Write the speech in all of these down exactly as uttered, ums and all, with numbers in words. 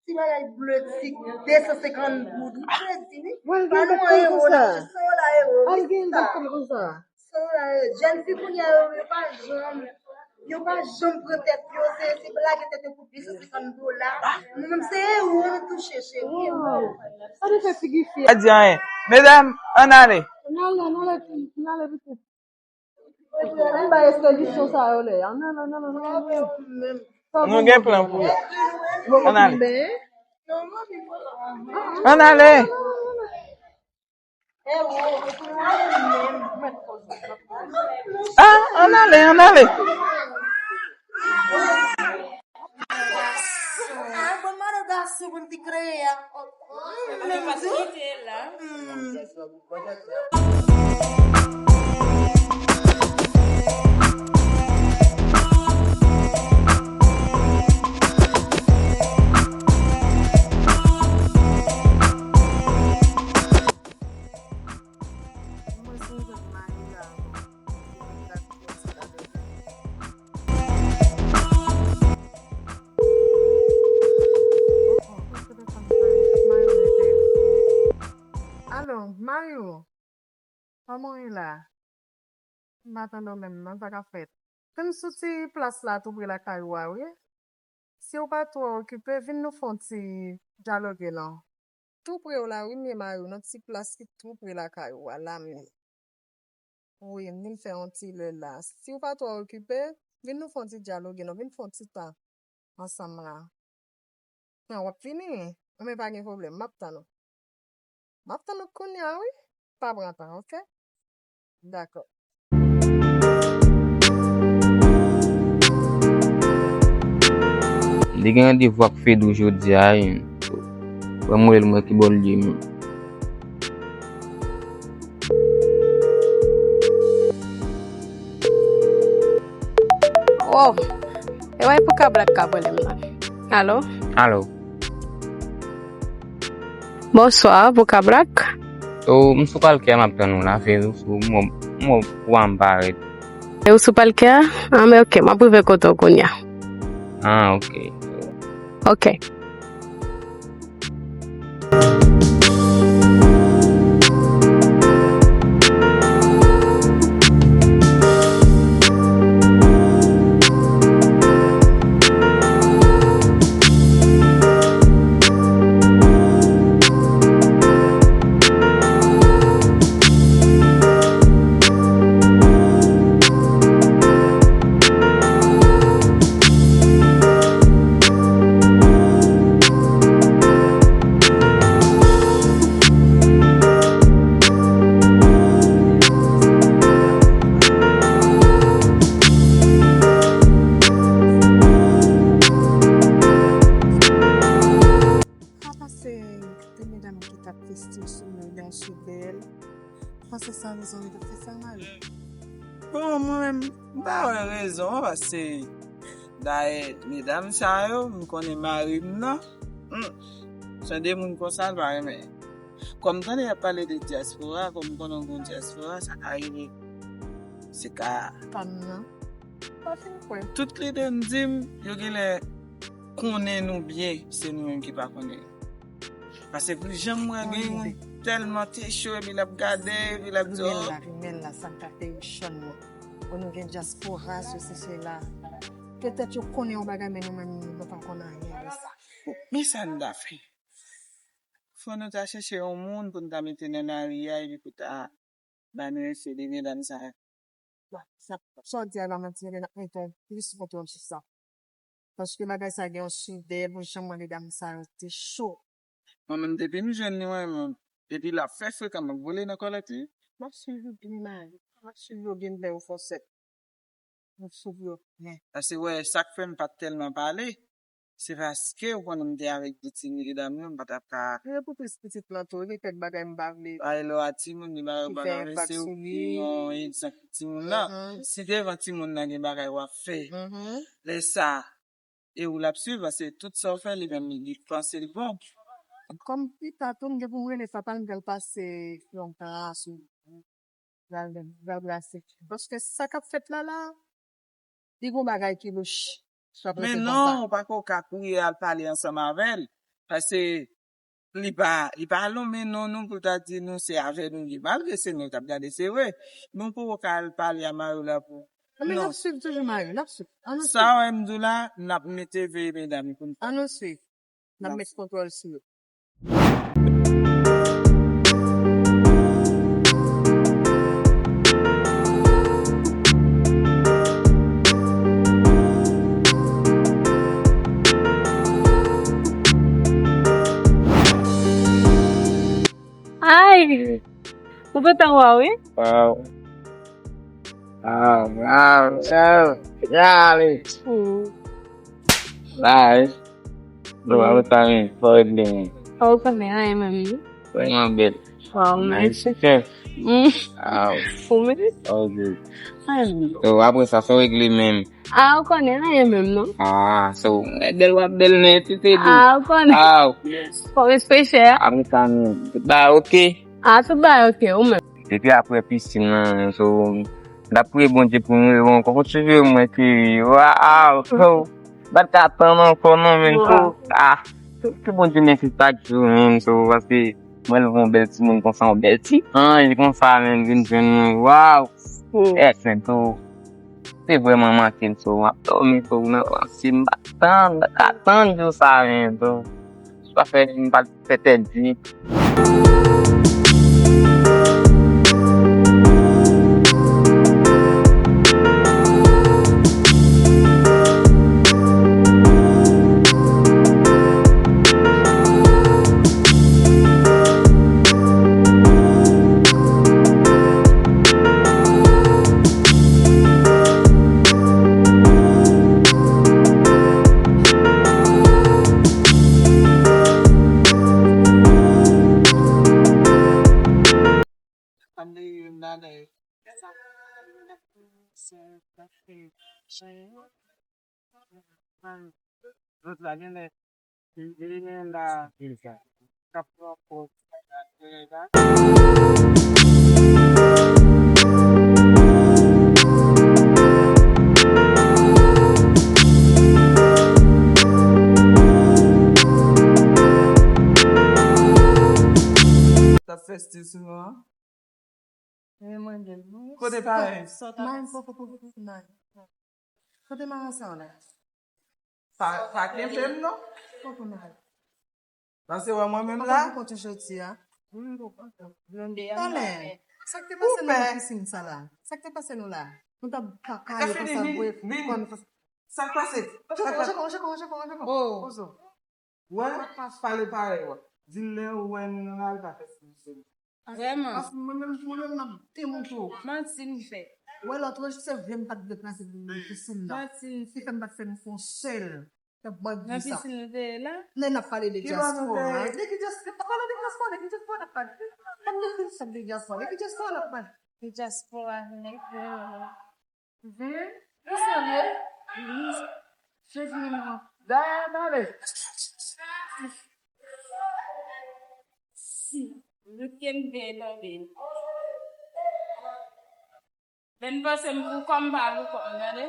Ti bagay ble ti de san senkant goud. Ou kredi, wi. Mwen pa gen nou an ewo, sa. San dola ewo, wi, sista. San dola ewo. Jèn fi kounye a yo, yo pa janm, yo pa janm pran tèt yo, se, se lage tèt yo pou de san senkant dola. Nou menm, se ewo nou touche, cheri, ewo. Sa nou fè figi fi a? Pa di anyen. Medam, ann ale. Ann ale, ann ale, ann ale, pitit. Ann bay espedisyon sa yo lè. Ann ale, ann ale, ann ale. Nou gen plan pou yo. Ann ale. Ann ale. Ah, ann ale, ann ale. Ah, bon, mano, gason pou n te kreye a. Menm tou. Alo, Mayou, kòman w ye la? M pa tande w menm non, sa k ap fèt? Vin sou ti plas la tou pre lakay ou a, wi. Si w pa twò okipe, vin nou fè yon ti dyaloge non. Tou pre w la, wi, m ye Mayou, nan ti plas ki tou pre lakay ou a, la m ye. Wi, m vin fè yon ti lè la. Si w pa twò okipe, vin nou fè yon ti dyaloge non, vin fè yon ti tan ansanm la. Non, w ap vini? Enben pa gen pwoblèm, m ap tann ou. M ap tann ou kounye a, wi. Pa pran tan, oke? Dakò. M te gen randevou ak Fedou jodi a, wi. Fò m rele l, m wè ki bò l ye menm. Wow! E wè pou ka blak ka pwoblèm nan. Alo? Alo. Bonswa, Bouka Black. O, m sou palkè a, m ap tann ou la, Fedou, sou, m wè, m wè w an parèt. E ou sou palkè a? An, men oke, m ap rive kote w kounye a. An, oke. Oke. Sa pase de medam ki t ap teste sou mwen, yon sou bèl. Panse sa rezon li t ap fè sa, Mari? Bon, mwen menm, m pa wè rezon an, paske dayè, medam sa yo, m konnen mari m nan. Hmm. Se de moun konsa, l pa renmen. Kòm m tande y ap pale de dyaspora, kòm m konnen w gon dyaspora, sa ka rive. Se ka. Pa m nan. Pa fin kwè. Tout lide m di m, yo genlè konnen nou byen, se nou menm ki pa konnen. Paske pou jan m wè gen youn tèlman te cho, epi l ap gade, epi l ap di, oh. Rimèl la, rimèl la, sa k ka fè yo chann yo. Bon, nou gen dyaspora, sesi, sela. Petèt yo konnen yon bagay, men nou menm, nou pa konn anyen de sa. Men sa n ta fè? Fò nou ta chèche yon moun pou n ta mete nan lari a, epi pou ta ba nou ense de medam sa yo. Bon, sa, sa w di a la, mwen di, n ap mete plis foto sou sa. Paske bagay sa gen yon soudè, bon, jan mwen medam sa yo te cho. Mwen menm, depi m jwenn li, mwen menm, depi l ap fè frekan, m ap vole nan kòlèt li. M ap swiv yo byen, mari. M ap swiv yo byen, lè yo fè sèt. M ap swiv yo byen. Paske, wè, sa k fè m pa t tèlman pale, se paske, ou konnen, m te avèk de ti medam yo, m pa t ap ka. Yo pou plis pitit lan tou, epi kèk bagay m pa vle. Ay, lè w a timoun, li ba yo bagay, men se ou ki yon egzanp timoun nan. Si devan timoun nan gen bagay w ap fè, lè sa, e ou l ap swiv, paske tout sa w fè, li menm, li panse l bon. Kòm pita tou, m gen pou m rele papa l, m pral pase yon gras ou pral, pral brase. Paske sa k ap fèt la, la, li gon bagay ki louch. Men non, ou pako ka kouri al pale ansanm avè l. Paske li pa, li pa lonmen non nou pou l ta di nou se avè nou li. Malgre se nou l t ap gade, se vre. Men w poko ka al pale a Mario la pou. Non, men n ap swiv toujou Mario, n ap swiv. Ann swiv. Sa w wè m di w la, n ap mete veye medam pou n. Ann swiv. N ap met kontwòl sou yo. Ay! Ou gentan wè, wi? Waw. Waw, waw, waw. Yale. Mm. Bye. Bro, mm. Alo, Tami, fò regle mwen. Ou konnen anyen menm, wi. Vrèman bèl. Waw, nice. Mèsi. Mm. Waw. Ou menm? Ok. Ay. So, apre sa, fò regle menm. Ah, ou konnen anyen menm, non? Ah, so, bèl w ap bèl, men ti se di. Ah, ou konnen. Ah. Fò respè chè. Apre sa, men, tout bagay ok. Ah, tout bagay ok, ou menm? Depi apre pisin nan, so, m t ap priye Bondye pou nou revin ankò. Kontinye mwen, cheri. Waw, so, m pa t ka tann ankò, non, men, so, ah, ke Bondye mèsi chak jou, men, so, paske mwen, l yon bèl timoun konsa, yon bèl ti anj konsa, men, vin jwenn mwen, waw, mm. Yes, men, so, se vrèman manke m, so, m ap dòmi, so, nan panse, m pa t tann, m pa t ka tann jou sa, men, so, sa fè m pa t fè tèt di. T ap fè stil sou nou an? Men mwen menm. Kote parèy? Sòt a. Mwen poko, poko, poko nan. Kote maransa w la? Pa, pa kenbe m non. Poko nan. Nan se wè mwen menm la. Poko pou kont ou jodi a. Blonde a. Talè. Sa k te pase nou nan pisin sa la? Sa k te pase nou la? Nou t ap ka kale konsa vre. Sa k pase? Sa k pase? Ojo kon, ojo kon, ojo kon, ojo kon. Oh. Ozo. Wè, pale parèy wè. Di lè ou wè nou nan lari pa fè stil sou nou. Vrèman. Paske mwen menm, mwen menm m ap demontre w. Manti m fè. Wè lòt wè se vle m pa t deplase pou m deplase m la. Manti m fè. Ki fè m pa t fè nou fè yon sèl. Fè bòt di sa. Nan pisin nou te ye la? Lè n ap pale de dyaspora. De ki dyaspora? Pa pale de dyaspora, de ki dyaspora n ap pale? Pa pale de dyaspora, de ki dyaspora n ap pale? De dyaspora nèg yo. Mhm. Ou serye? Wi. Jezi menm non. Dayè tande. Si. Dout ke m te tonbe. Men m panse m pou kòm pa pou kòm, tande.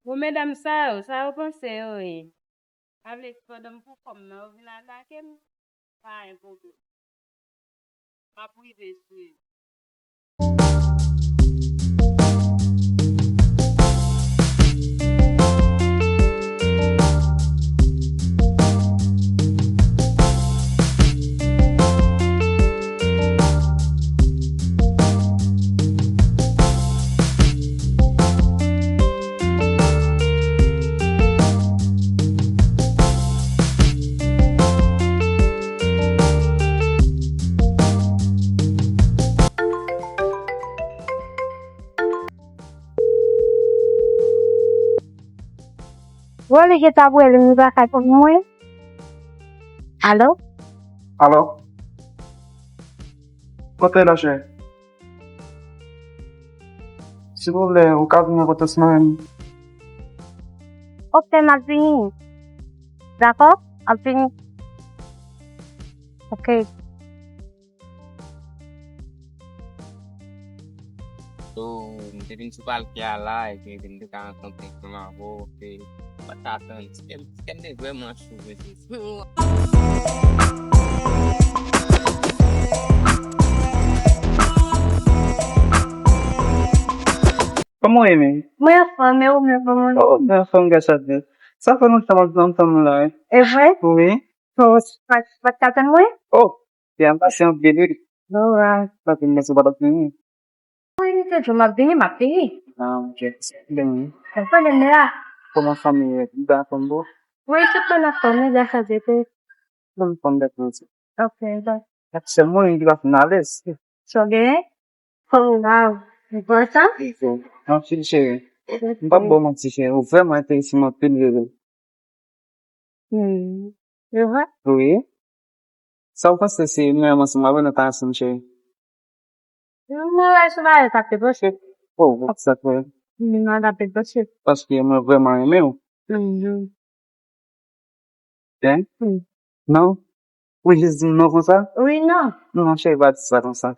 Bon, medam sa yo, sa yo panse yo ye? Sa vle di pandan m pou kòm nan, yo vin atake m? Pa gen pwoblèm. M ap rive sou yo. Bon, li gentan ap rele m, li pa ka reponn mwen. Alo? Alo? Kote la, chè? Silvouplè, ou ka vin nan kote sou mwen menm? Oke, m ap vini. Dakò? M ap vini. Oke. So, m te vin sou palkè a la, epi m te ka rankontre ansanm avè w, se pa ta tann. Kè m, kè m te vrèman cho, mesye. Kòman w ye menm? Mwen anfòm, e ou menm, kòman w ye? Oh, mwen anfòm, gras a Dye. Sa fè lontan m ap tann ou la, wi. E vre? Wi. So, pa, pa t ka tann mwen? Oh, se anpil, wi. Alright. Paske m panse w pa t ap vini. Wi, li te di w m ap vini, m ap vini. Ah, ok. Byen. Sa fè de la. Kòman fanmi yo? Tout anfòm, bro? Wi, tout moun anfòm, wi, gras a Dye, tou. Tout moun anfòm, dakò. Ok, bon. Aktyèlman, li pa fin alèz. Sa w genyen? Oh, wow. Ou kontan? Anpil, cheri. M p ap ba w manti, cheri. Ou vrèman enterese m anpil, bebe. Hmm. Se vre? Wi. Sa w panse si mwen menm ansanm avè w nou ta ansanm, cheri? Mwen wè se bagay k ap te posib. Oh, sa k vre? Mwen wè l ap te posib. Paske mwen vrèman renmen w. Mhm. Hein? Wi. Non? Ou jis di m non konsa? Wi, non. Non, cheri, pa di sa konsa.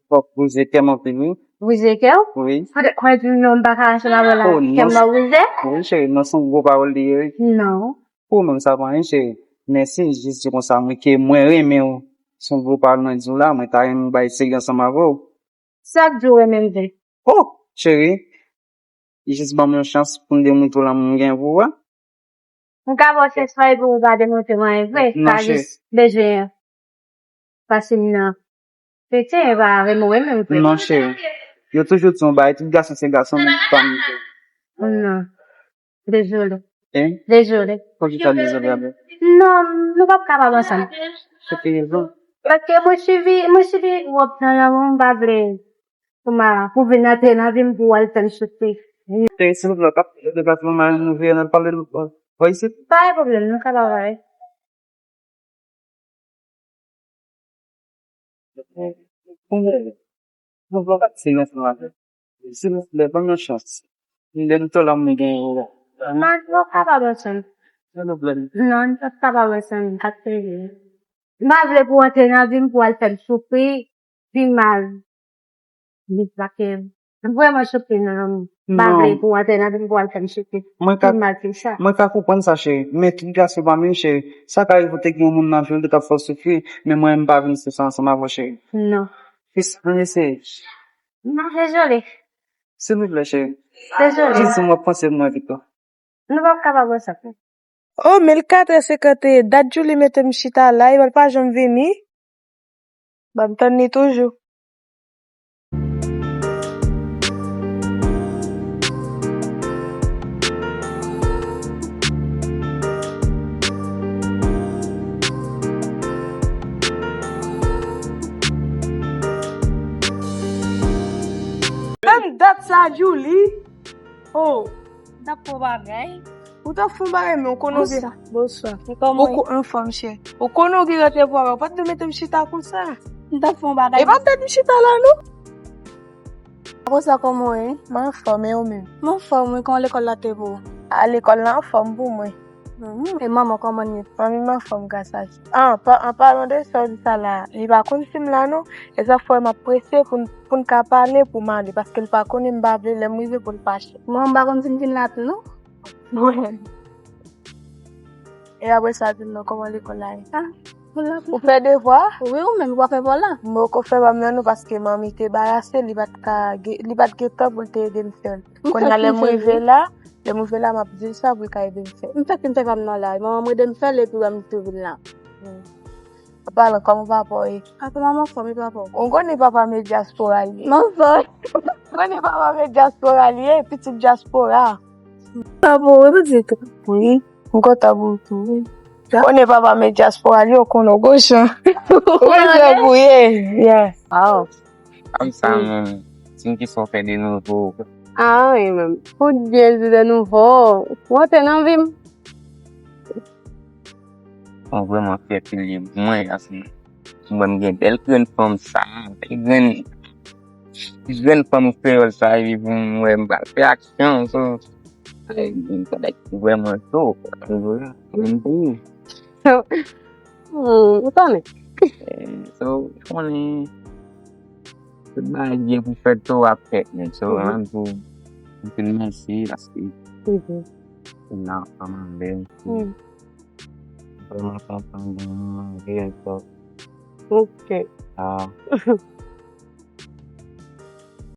Fòk brize kè m anpil, wi. Brize kè w? Wi. Poutèt mwen di non, m pa ka ansanm avè w la. Oh, kè m nan brize? Wi, cheri, non, se yon gwo pawòl li ye, wi. Non. Pou mwen, sa pa anyen, cheri. Men si m jis di konsa, mwen ke mwen renmen w. Se yon gwo pawòl mwen di w la, mwen ta renmen bay serye ansanm avè w. Sa k di w renmen m vre? Oh, cheri, jis ban m yon chans pou m demontre w lanmou m gen pou ou a. M ka ba w chans sa epi ou pa demontre m anyen vre. Non, cheri. Sa jis bezwen pase m nan. Kretyen pa renmen w menm vre. Non, cheri. Yo toujou di yon bagay, tout gason se gason, men fanm. Non. Dezole. Hein? Dezole. Poukisa dezole avè? Non, nou p ap kapab ansanm. Se ki rezon? Paske mwen sibi, mwen sibi wòb nan lanmou, m pa vle pou ma, pou vin antre nan vi m pou w al fè m soufri. Cheri, silvouplè, w ka fè deplasman, m a rive, n al pale, w isit? Pa gen pwoblèm, nou ka pale. Silvouplè, ban m yon chans. M demontre w lanmou m gen pou ou. Non, nou p ap kapab ansanm. Silvouplè. Non, nou p ap kapab ansanm. Ak plezi. M pa vle pou w antre nan vi m pou w al fè m soufri pi mal. Li pa ke vrèman soufri nan lanmou. M pa vle pou w antre nan vi m pou w al fè m soufri pi mal ke sa. Mwen ka konprann sa, cheri. Men tout gason pa menm, cheri. Sa ka rive w te gen yon moun nan vi w, li t ap fè w soufri, men mwen, m pa vin sou sa ansanm avè w, cheri. Non. Fis, ann eseye. Non, dezole. Silvouplè, cheri. Dezole. Jis di m w ap panse pou mwen pito. Nou p ap kapab ansanm. Oh, men l katrè senkannteyen, dat Julie mete m chita la, epi l pa janm vini. Ban m tann li toujou. Tann dat sa, Julie. Oh, m t ap fè yon bagay. Ou t ap fè yon bagay, men ou konnen w gen... Bonswa. Bonswa. Ou kòman w ye? Anfòm, chè. Ou konnen w gen randevou avè m. Ou pa t dwe mete m chita konsa. M t ap fè yon bagay. E pa tèt m chita la, non. Bonswa, kòman w ye? M anfòm, e ou menm? M anfòm, wi. Kòman lekòl la te pou ou? A, lekòl la anfòm pou mwen. Mhm. E manman w, kòman l ye? Manmi m anfòm, gras a Dye. Ah, pa, an palan de sa w di sa la, li pa konn si m la, non. E sa fè m ap prese pou n, pou n ka pale, pou m ale, paske l pa konnen m pa vle lè m rive pou l fache. Mwen, m pa konn si m vin la tou, non. Mwen. E apre sa, di m non, kòman lekòl la ye? Ah, ou la. Ou fè devwa? Wi, ou menm, ou pa fè pa w la? M poko fè pa m nan, non, paske manmi te barase, li pa t ka, li pa t gen tan pou l te ede m fè l. Kounye a, lè m rive la, lè m rive la, m ap di l sa pou l ka ede m fè. M fèk fin fè pa m nan la. Manman m ede m fè l epi wè m tou vin la. Hmm. An palan, kòman papa w ye? Papa m anfòm, e papa w? Ou konnen papa m e dyaspora l ye. M anfòm. Ou konnen papa m e dyaspora l ye, pitit dyaspora. Sa bon, wi, pitit. Wi, m kontan pou ou tou, wi. Ou konnen papa m e dyaspora l ye, ou konnen w gon jan. Ou konnen jan pou ye. Yeah. Wow. Fanm sa menm, di m kisa w fè de nouvo. Anyen menm. Ou byen di de nouvo. Ou antre nan vi m. Mwen vrèman fyè pil de mwen, paske mwen m gen bèl grenn fanm sa, bèl grenn, grenn fanm kreyòl sa, epi pou mwen m pral fè aksyon, so, ay, m konnen ki vrèman cho, m konnen. Hmm, ou konnen. Eh, so, ou konnen. tout bagay gen pou fèt tou ap fèt, men so Mhm. mwen di anpil mèsi paske Mhm. ou nan fanm anlè Mm. vrèman kontan gen yon mari ankò Ok. ah